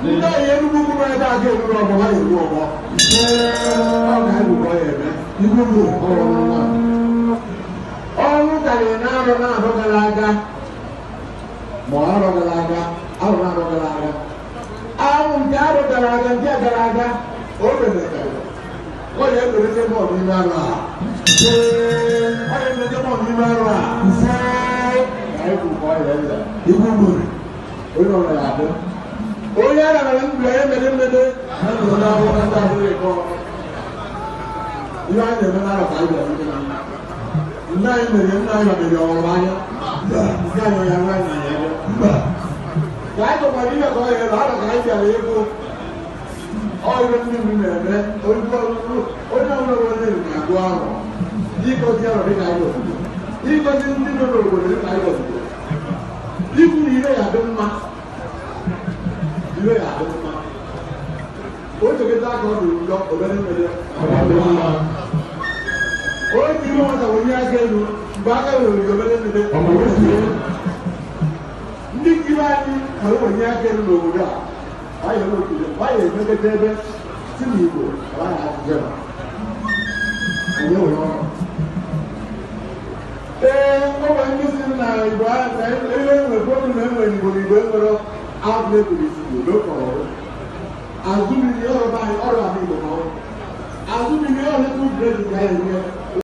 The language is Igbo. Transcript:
Ndị ọyị Enugwu Ukwu nọ ebe a ga-eruru ọgbọ ha eru ọgbọ. Ọ ga-erukọ ya eme. Igwe bụ Ọrụ nwa. Ọnwụ karịrị na-arọ na-arọ gara aga, ma ọ arọ gara aga, arọ na-arọ gara aga, anwụ nke arọ gara aga, nke a gara aga, o belatara. Ọ ya ebelata bọọlụ n'ime arọ a. Ọ ya ebelata bọọlụ n'ime arọ a. Ka anyị kwuru ka ọ ya eze. Igwe nwere. Onye ọbụla ya adị. Onye a rara ndụ ya emede mmede na ndụ na ahụ na ndị abụghị ịkọ. Ihe anyị na-eme n'arọ ka anyị bịara ime na nna anyị mere, nna anyị mere ọhụrụ anya. Nna anyị ya nwaanyị na ya. Mba. Ka anyị chọkwara ihe ka ọ ya ebe arọ ka anyị bịara ịgụ. Ọ ihe ndị nri na-eme onye ọbụla nwere onye na-agụ arọ. Ịgọzi arọ dịka anyị obodo. Ịgọzi ndị nọ n'obodo dịka anyị obodo. Ikwu na ire ya dị mma. Ire ya dị mma. O cheketa aka ọ dị njọ obere mmiri. O ji ime nwata wenye aka elu mgbe aka were obere mmiri. Ndị nkiri anyị nwere wenye aka elu n'obodo a. Ọ ya emekọta ebe si n'Igbo ọ ya asụsụ ebe. Anyị nwere ọrụ. Ee, ọ nwere ndị si na Igbo ahụ na ihe enwere problem enwere Igbo na Igbo enwere outlet isi Igbo n'okọrọ ọrụ. Azụ mmiri ọrụ be anyị ọrụ ala Igbo ma ọrụ. Azụ mmiri ọrụ little bread ka anyị enye.